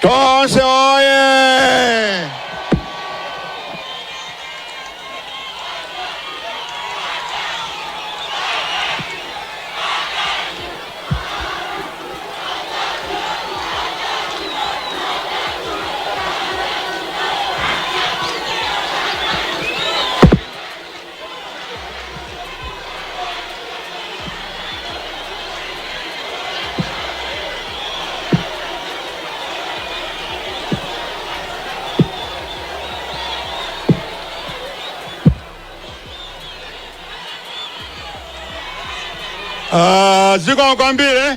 Tonse oye! Ah, zikomo kwambiri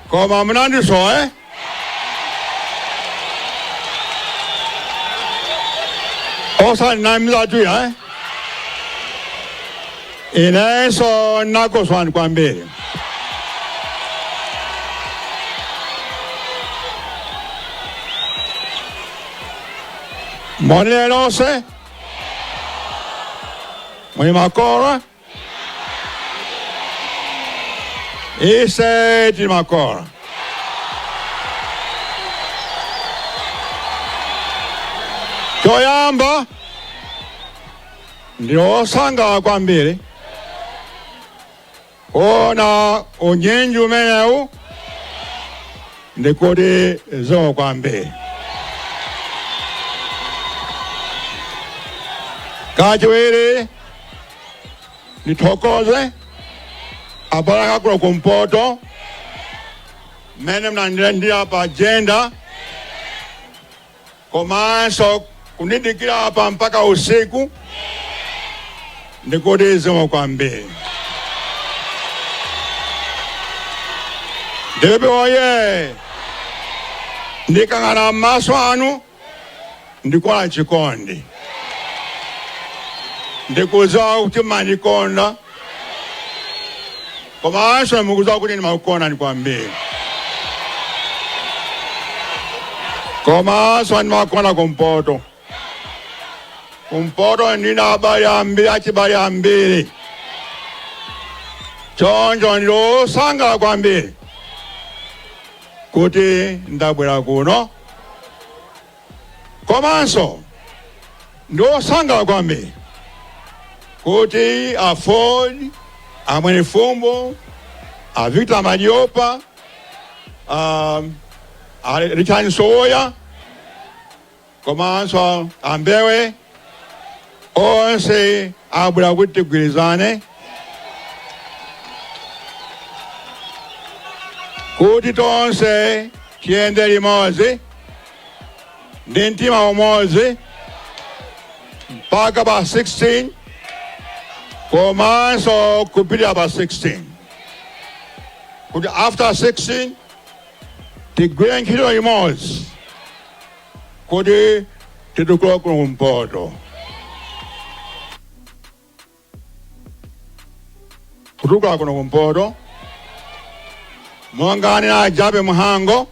koma munandisowa eh? Osandinamizatu eh? Inenso nakusowani kwambiri. Moni nonse muli makora ise tili makora. Choyamba ndi osangalala kwambiri kuona unyinji umenewu, ndikuti zikomo kwambiri. Kachiwiri, ndithokoze abale anga kuno kumpoto mmene mnandilandira pa Jenda komanso kundidikira apa mpaka usiku, ndikuti zikomo kwambiri. DPP oye! Ndikayang'ana m'maso anu ndikuona chikondi, ndikudziwa kuti mumandikonda komanso mukudziwa kuti ndimakukondani kwambiri, komanso ndimakonda kumpoto. Kumpoto ndina abale ambiri, achibale ambiri, choncho ndilosangalala kwambiri kuti ndabwera kuno, komanso ndiosangalala kwambiri kuti a Ford, a Mwenifumbo, a Victor Madiopa, a Richard Msowoya komanso a Mbewe onse abwera kuti tigwirizane kuti tonse tiyende limodzi ndi mtima umodzi mpaka pa 16 komanso kupitira pa 16, kuti after 16 tigwire ntchito imodzi kuti titukule kuno kumpoto. Kutukula kuno kumpoto, monga anena Jappie Mhango,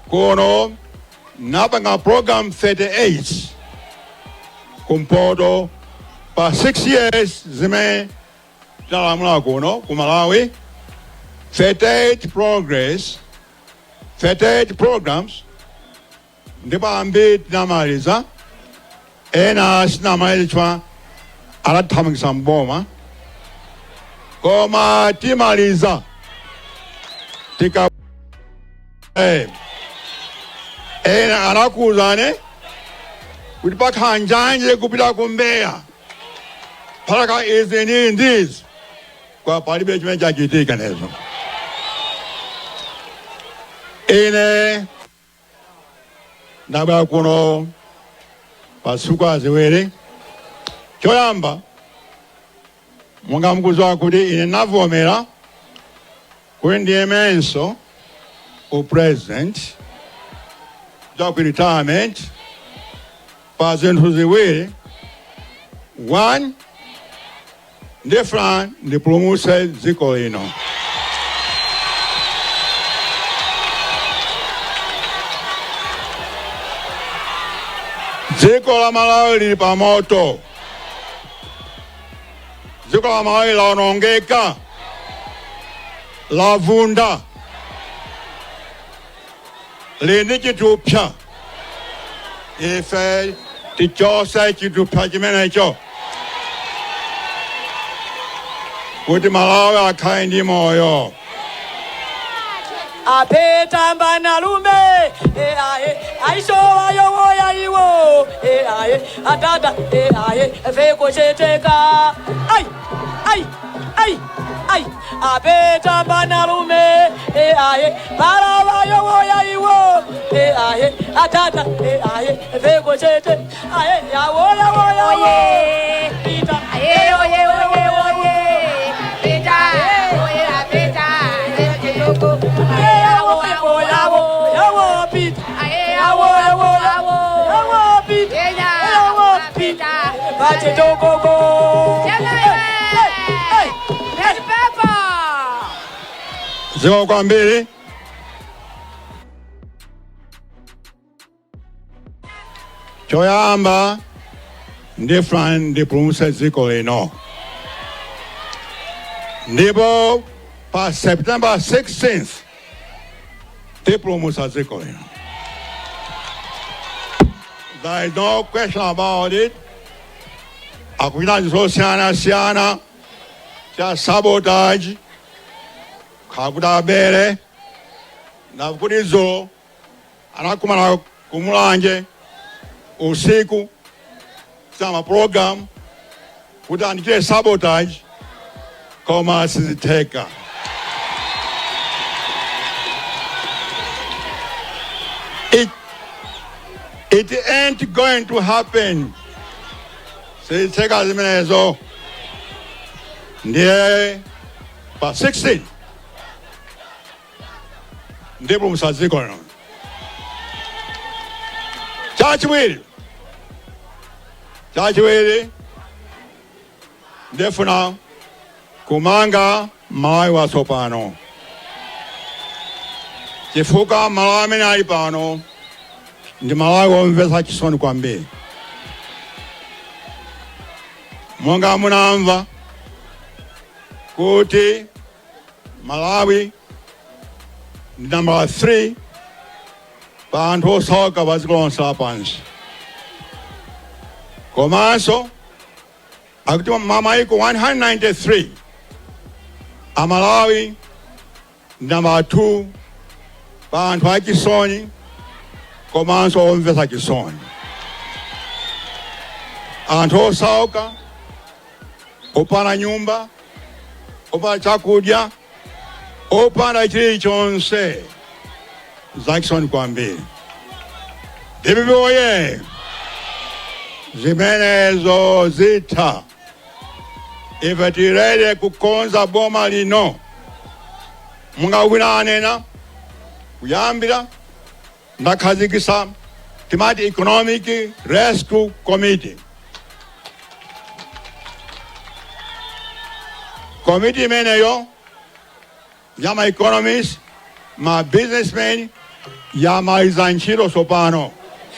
kuno napanga program 38 kumpoto pa 6 years zimene tinalamula kuno ku Malawi, 38 progress, 38 programs, ndipo ambiri tinamaliza, ena sitinamalize chifukwa anathamangitsa mboma, koma timaliza tika ena anakuuzani kuti pakhala njanji kupita ku Mbeya, pakhala izi ndi ndizi, kwa palibe chimene chachitika nezo. Ine ndabwera kuno pa zifukwa ziwiri. Choyamba, monga mukudziwa kuti ine navomera kuti ndiyimenso upresident kuchoka ku retirement pa zinthu ziwiri. One, ndifuna ndipulumutse dziko lino. Dziko la Malawi lili pa moto, dziko la Malawi laonongeka. Lavunda, lili ndi chithupsa. Ife tichotse chithupsa chimenecho kuti Malawi akhale ndi moyo. Apetamba nalume ae aishowa yowoya iwo ae atata ae vekocheteka ai ai ai ai apetamba nalume ae parawa yowoya iwo ae atata ae vekochete ae yawoya woya Oye. Pita. Aye, oye, oye, oye. Pita, oye, apita, chitoko. Yawo yawo yawo Pita. Aye, Yawo awo, yawo awo. yawo Pita. Yenya, Yawo apita. Pita. Pachitokoko. Chema iwe. Red pepper. Zikomo kwambiri. Choyamba, ndifuna ndipulumutse dziko lino, ndipo pa September 16th tipulumutsa dziko lino. There is no question about it. Akuchita zosiyanasiyana cha sabotage, kakuti abere nakuti dzulo anakumana kumulanje usiku sama program kuti andichite sabotage, koma sizitheka. It ain't going to happen. Sizitheka zimenezo. Ndiye pa 16 ndipulumutsa dziko lino. Chachiwiri, ndifuna kumanga Malawi watsopano, chifukwa Malawi amene ali pano ndi Malawi womvetsa chisoni kwambiri. Monga munamva kuti Malawi ndi nambala 3 pa anthu osauka pa dziko lonse lapansi, komanso akuti mamayiko 193, Amalawi ndi nambala 2 pa anthu achisoni komanso omvetsa chisoni, anthu osauka, opanda nyumba, opanda chakudya, opanda chilichonse. Zachisoni kwambiri. DPP oye! Zimenezo zitha. Ife tili ready kukonza boma lino. Monga wina anena kuyambira, ndakhazikitsa timati Economic Rescue Committee. Komiti imeneyo ya ma economists, ma businessmen, yamaliza ntchito tsopano.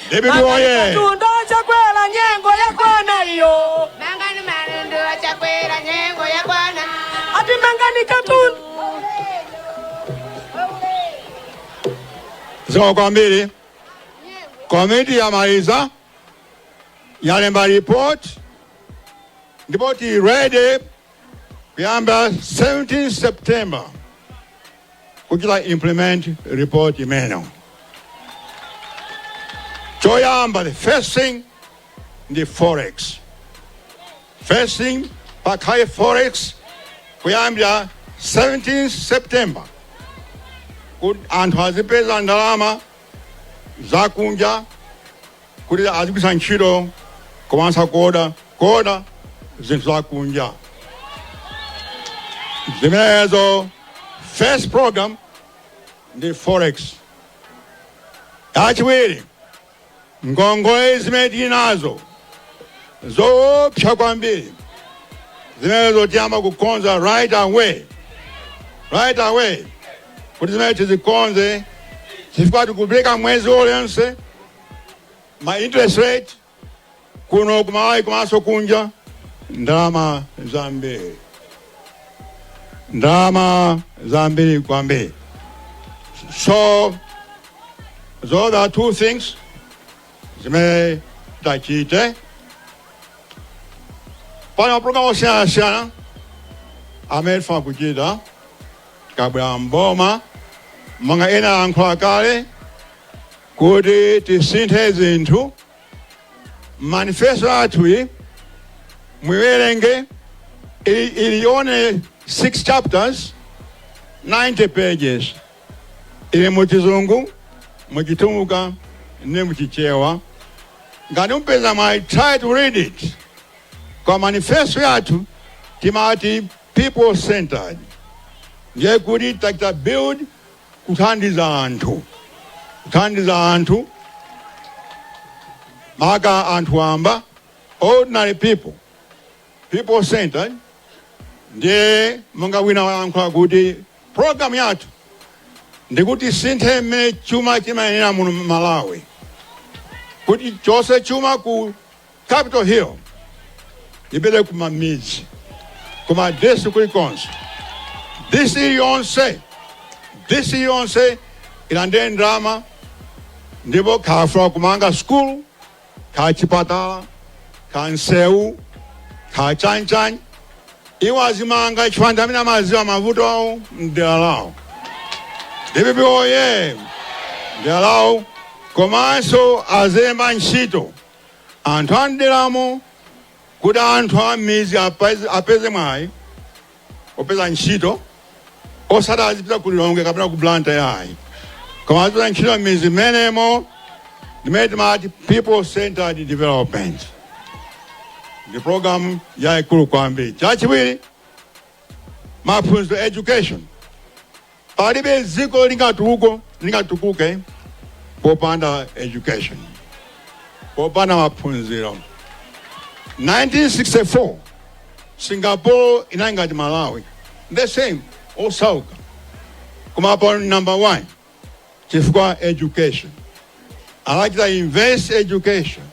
DPP oye! Tunda Chakwera, nyengo yakwana iyo. Mangani matundu, Chakwera, nyengo yakwana. Ati mangani katundu. Zikomo kwambiri. Komiti yamaliza, yalemba report, ndipo tili ready kuyamba 17 September kuchita implement report imeneyo. Choyamba, the first thing ndi forex. First thing, pakhale forex kuyambira 17 September, kuti anthu azipeza ndalama zakunja kuti azigwiritsa ntchito komanso kuoda zinthu zakunja zimenezo. First program ndi forex. Yachiwiri, ngongole zimene tili nazo zoopsa kwambiri, zimenezo tiyamba kukonza right away, right away, kuti zimene tizikonze, chifukwa tikupereka mwezi uliwonse ma interest rate kuno kumalawi komanso kunja ndalama zambiri. Ndalama zambiri kwambiri. So those are two things zimene tachite. Pali mapulogalamu osiyanasiyana amene tifuna kuchita tikabwera mboma, monga ena ayankhula kale kuti tisinthe zinthu. Manifesto athu muiwerenge, ili only six chapters, 90 pages, ili muchizungu, muchitumbuka ndi muchichewa. Ngati mupeza mwayi, try to read it. Kwa manifesto yathu timati people centered, ndiye kuti tachita build kuthandiza anthu, kuthandiza anthu, maka anthu wamba, ordinary people, people centered. Ndiye monga wina wayankhula kuti program yathu ndikuti sinthe mmene chuma chimayenera muno Malawi, kuti chose chuma ku Capitol Hill ipite kumamidzi, kuma district kulikonse. District iliyonse, district iliyonse ilandire ndalama, ndipo khafuna kumanga skulu, kha chipatala, kha nsewu, kha chanchan, iwo azimanga chifukwa amene amaziwa mavuto awo mdera lawo. DPP oye! Mdera lawo. Komanso azilemba ntchito anthu a mderamo, kuti anthu a m'midzi apeze mwayi opeza ntchito, osati azipita ku Lilongwe kapena ku Blantyre ayi, koma azipeza ntchito m'midzi mmenemo. Ndimene timati people centered development, ndi program yayikulu kwambiri. Chachiwiri, maphunziro, education. Palibe dziko lingatukuke popanda education, popanda maphunziro. 1964 Singapore inali ngati Malawi, the same, osauka, koma pa number one chifukwa education, anachita invest education.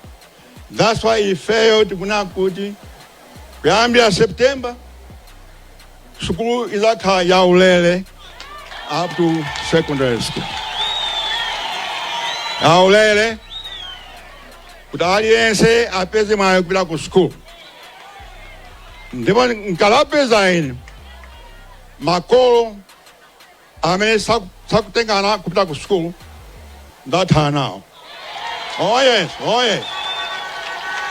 That's why ifeyo tikuna kuti kuyambira September sukulu izakhala yaulere up to secondary school, yaulere kuti aliyense apeze mwayi kupita ku school. Ndipo nkalapeza ine makolo amene sakutengana kupita ku school, ndathana nawo. Oh yes, oh yes,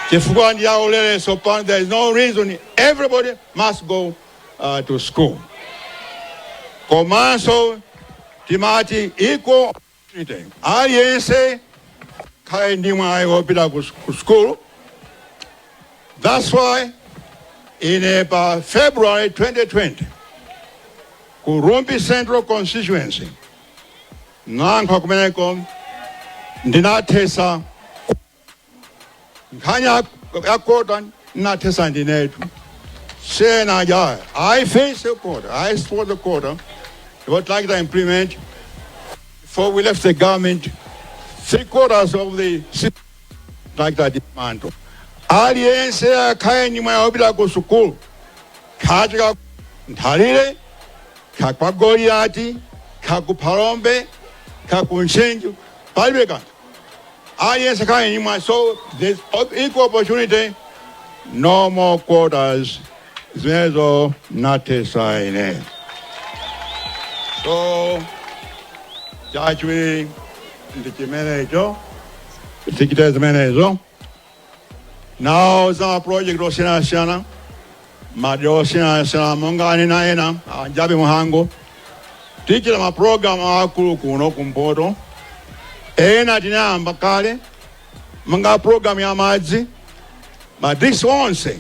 chifukwa ndi yaulere. So pano there is no reason, everybody must go to school. Komanso timati equal opportunity, aliyense khale ndi mwayi wopita ku school. That's why ine pa February 2020 ku Rumphi Central constituency nankha kumeneko ndinathesa nkhani ya quota, ndinathesa ndinetu sena ja. I face the quota, I support the quota. What like to implement before we left the government, three quarters of the city like that dismantle. Aliyense akhale ndi mwayi wopita ku sukulu, khachika Nthalire, kha kwa Goliati, kha ku Phalombe, kha ku Ntcheu, palibe kanthu, aliyense akhale ndi mwayi. So there's equal opportunity, no more quotas. Zimenezo nathesa ine. So chachiwiri ndi chimenecho, tichite zimenezo. Nawo za project osiyanasiyana, madera osiyanasiyana, monga anena ena ajabe Muhango, tichita mapulogalamu akulu kuno kumpoto. Ena tinayamba kale, monga program ya madzi, madisi onse,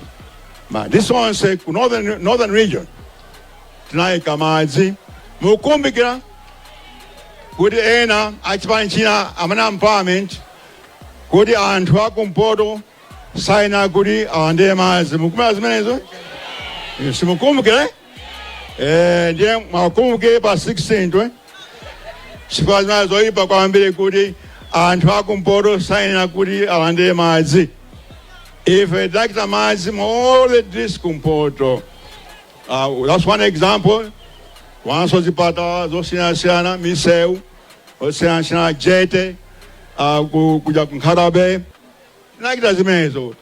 madisi onse ku northern region tinayika madzi. Mukumbukira kuti ena achipani china amene parliament kuti anthu akumpoto saina kuti alandire madzi. Mukumbukira zimenezo? Simukumbukire? Ndiye mwakumbukire pa 16 twe chifukwa zimene zoyipa kwambiri kuti anthu akumpoto saina kuti alandire madzi. Ife takita madzi mu all the districts kumpoto. That's one example. Komanso zipatala zosiyanasiyana, misewu osiyanasiyana, jetty kuja ku Nkhata Bay tinachita zimenezo.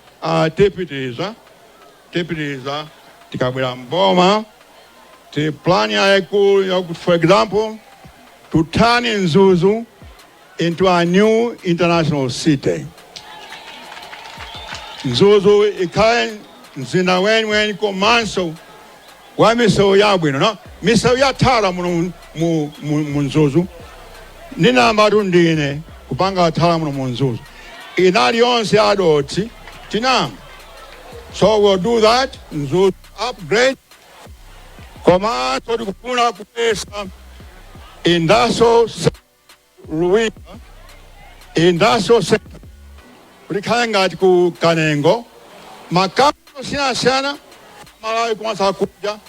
Tipitiriza tikabwera mboma ti plan yayikulu yakuti, for example, to turn Mzuzu into a new international city. Mzuzu ikhale mzinda weniweni komanso wa misewu yabwino, no misewu yathala muno mu Mzuzu. Ndinayambatu ndine kupanga thala muno mu Mzuzu, inali yonse yadothi tinamba. So we'll do that, Mzuzu upgrade. Komanso tikufuna kupesa industrial Ruwinga Industrial Center kuti ikhale ngati ku Kanengo, makampani osiyanasiyana Malawi komanso akunja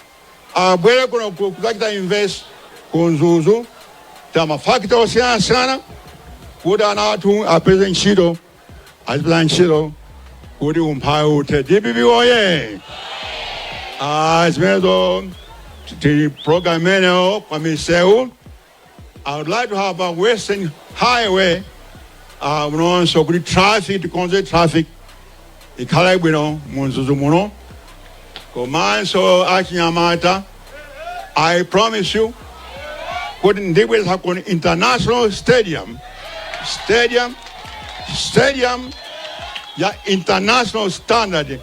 abwere kuno kudzachita invest ku Mzuzu ta mafakitale osiyanasiyana kuti ana athu apeze ntchito, azipeza ntchito kuti umphawi uthe. DPP oye! Ah, zimenezo ti program imeneyo. Pa misewu, I would like to have a western highway munonso kuti traffic tikonze, traffic ikhale bwino mu Mzuzu muno. Komanso achinyamata, I promise you kuti ndibweza ku international stadium ya international standard,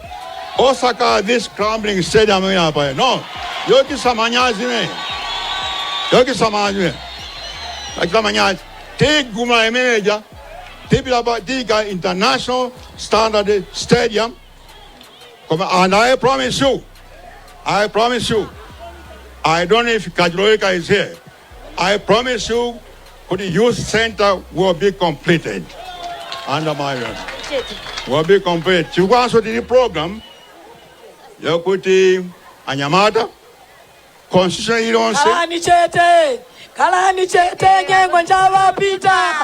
osaka this crumbling stadium apa, no, yochititsa manyazi ne, yochititsa manyazi, achita manyazi. Tiguma imeneja, tipita pa tika international standard stadium. Koma, and I promise you, I promise you, I don't know if Kajoloweka is here, I promise you kuti youth center will be completed under my will be complete, chifukwanso tili program yakuti anyamata constitution iliyonse. Khalani chete, khalani chete, nyengo njavapita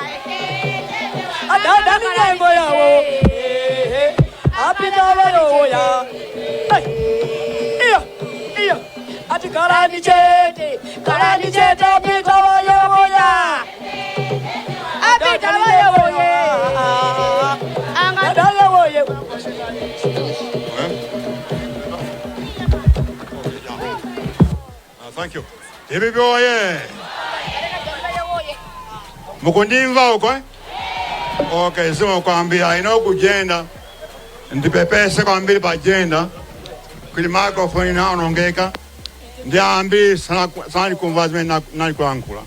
adadani nyengo yawo. Ehe, apita vayowoya. Iyo iyo ati khalani chete, khalani chete, apita vayowoya. Apita vayowoye. Anga. Adayowoye. Thank you. DPP oye! Mukundimva uko, eh? Okay, zikomo kwambiri. Ino ku gender, ndipepese kwambiri pa gender kuti microphone inaonongeka ndi ambiri sanali kumva zimene nalikulankhula.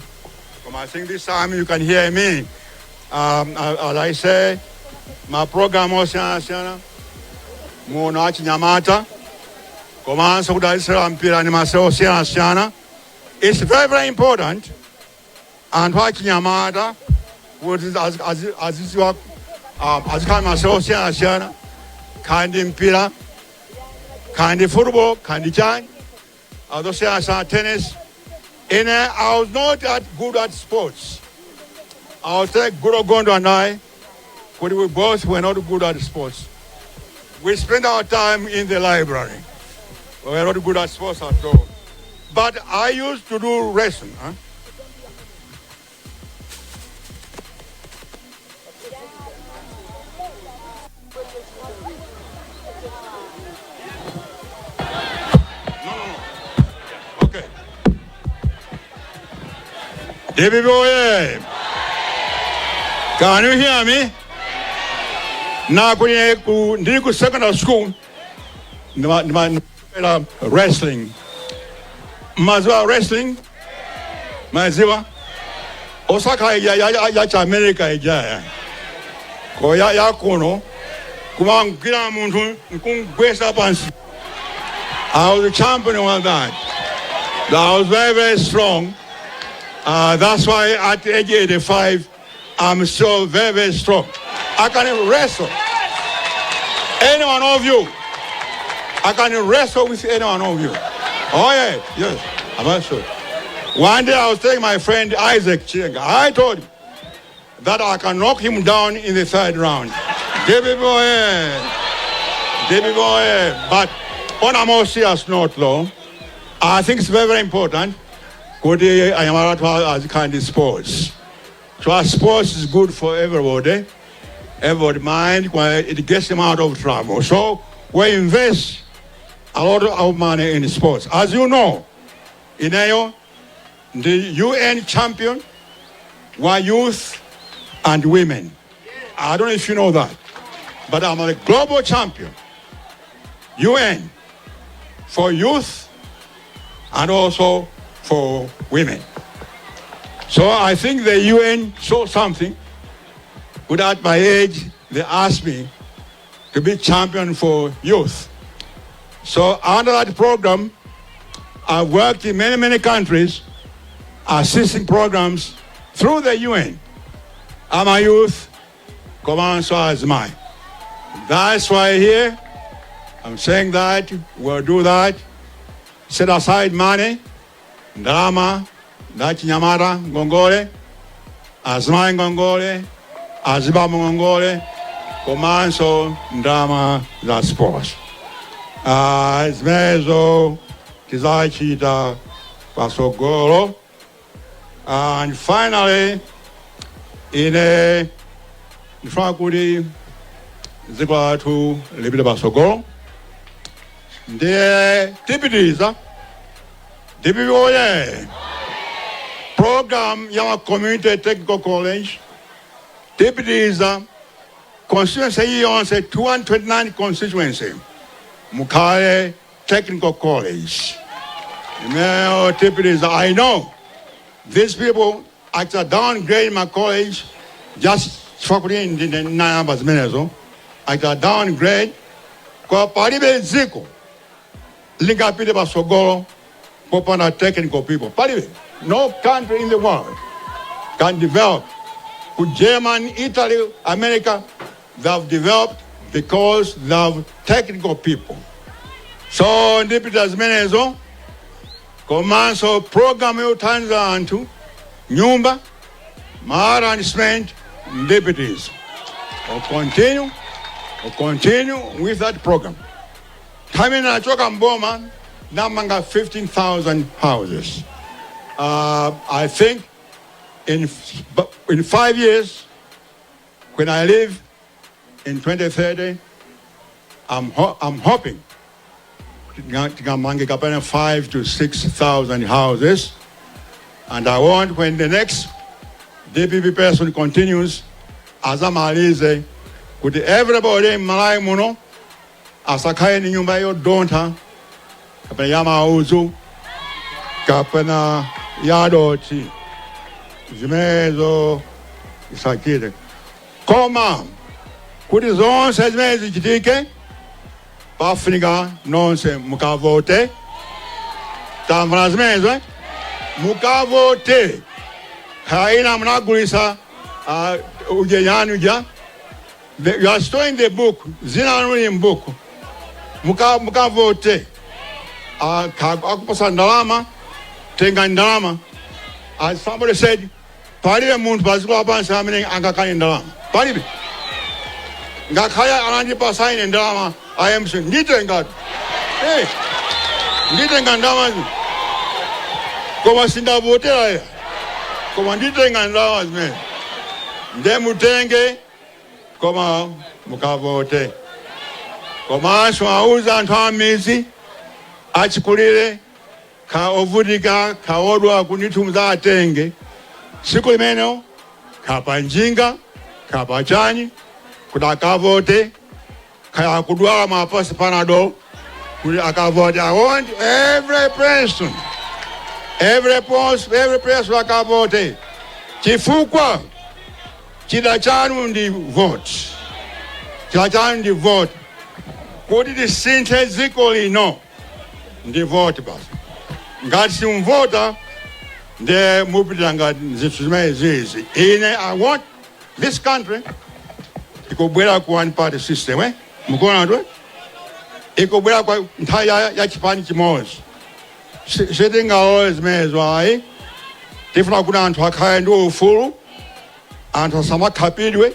Koma I think this time you can hear me. As I say, ma program osiyanasiyana muno achinyamata komanso kudalitsira mpira ni masewero osiyanasiyana. It's very, very important anthu achinyamata kuti aziziwa azikhala masewero osiyanasiyana, kandi mpira, kandi football, kandi chani azosiyanasiyana, tennis. And I was not that good at sports. I'll take Goodall Gondwe and I, but we both were not good at sports. We spent our time in the library. We were not good at sports at all. But I used to do wrestling. Huh? No. Okay. DPP oye! Can you hear me? Na kwenye ku ndili ku secondary school ndima wrestling. Maziwa wrestling? Maziwa? Osaka ya cha America ija ya. Ko ya kuno kumangwira munthu nkungwesa pansi. I was a champion on that. I was very, very strong. That's why at age 85, I'm still very, very strong. I can wrestle any one of you. I can wrestle with any one of you. Oh, yeah, yes, I'm not sure. One day I was telling my friend Isaac Chienga, I told him that I can knock him down in the third round. David boy, David boy. But on a more serious note, though, I think it's very, very important kuti anyamata athu azikhala ndi sports. So our sports is good for everybody, everybody mind, it gets them out of trouble. So we invest a lot of money in sports. As you know, ineyo the UN champion wa youth and women. I don't know if you know that, but I'm a global champion, UN, for youth and also for women. So I think the UN saw something. But at my age, they asked me to be champion for youth. So under that program, I've worked in many, many countries, assisting programs through the UN. I'm a youth, komanso azimayi. That's why here, I'm saying that we'll do that. Set aside money, ndalama, achinyamata, ngongole, azimayi ngongole, azibambo ngongole, komanso ndalama za sports. Zimenezo tizachita pasogolo. And finally, ine ndifuna kuti dziko lathu lipite pasogolo, ndiye tipitiriza DPP oye program ya community technical college. Tipitiriza constituency iliyonse, 229 constituency, mukhale technical college imeneyo tipitiriza. I know these people actually downgrade my college just chifukwa kuti ndinayamba zimenezo. Actually downgrade kwa palibe dziko lingapite pasogolo popanda technical people. Palibe. No country in the world can develop. Ku Germany, Italy, America, they have developed because they have technical people. So ndipita zimenezo, komanso program yothandiza anthu nyumba, malata and cement, ndipitiza. We'll continue with that program. Time nachoka mboma namanga 15,000 houses. I think in 5 years, when I leave in 2030, I'm hoping tikamange kapena 5 to 6,000 houses. And I want when the next DPP person continues, azamalize kuti everybody in Malawi muno asakhale ni nyumba yodontha kapena ya maudzu kapena ya dothi. Zimenezo isachite. Koma kuti zonse zimene zichitike, pafunika nonse mukavote. Tamvana zimenezo, eh? Mukavote. Haina munagulisa ujenyani uja. You are still in the book, zina lanu in book. Mukavote. Akupasa ndalama, tenga ndalama. As somebody said, palibe munthu padziko lapansi amene angakane ndalama. Palibe. Ngakhale anandipasa ine ndalama IMC, nditenga. Hey, nditenga ndalama, koma sindavotera ya, koma nditenga ndalama zimene. Nde mutenge, koma mukavote. Komanso auza anthu amizi achikulire kha ovutika kha odwa kundithu muzatenge tsiku limenelo, kha njinga kha pachani, kuti akavote. Kaya kudwala, mapasi Panado kuti akavote. I want every person, every person, every person akavote, chifukwa chida chanu ndi vote, chida chanu ndi vote. Kuti tisinthe dziko lino ndi vote basi. Ngati simvota, nde mupitira ngati zinthu zimene zizi. Ine I want this country ikubwera ku one party system, eh? Mukuona tu ikubwera kwa nthawi ya chipani chimodzi. Sitingalole zimenezo ayi. Tifuna kuti anthu akhale ndi ufulu, anthu asamakhapidwe,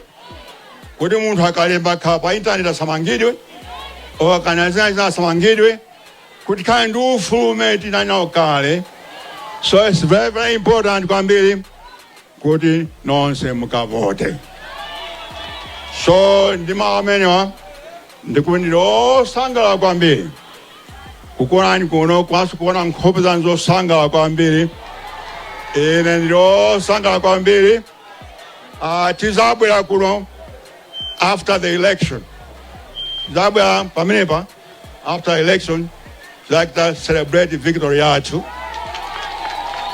kuti munthu akalemba kha pa intaneti asamangidwe, okana zina zina asamangidwe. Kuti tikhale ndi ufulu umene tinali nawo kale. So it's very, very important kwambiri kuti nonse mukavote. So ndi mawu amenewa, ndikuti ndili osangalala kwambiri kukuonani kuno, kwaso kuona nkhope zanu zosangalala kwambiri. Ine ndili osangalala kwambiri. Tizabwera kuno after the election, tizabwera pamenepa after election tizachita celebrate victory yathu.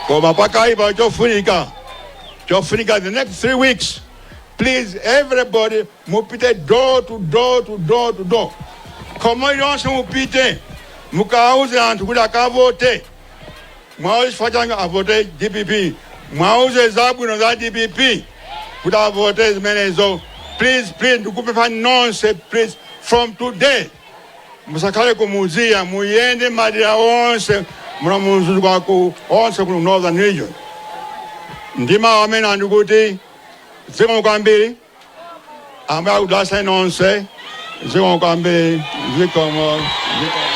Koma pakaipa chofunika, the next 3 weeks, please, everybody mupite door to door to door to door, khomo ilonse mupite, mukauze anthu kuti akavote. Mwauze chifukwa changa avote DPP, mwauze zabwino za DPP kuti avote zimenezo. Please, please, ndikupemphani nonse, please, from today musakhale kumuziya, muyende madera onse muno mu Mzuzu, onse kuno Northern Region. Ndi mawu amene andikuti zikomo kwambiri. Ambuye akudalitseni nonse. Zikomo kwambiri, zikomo, zikomo.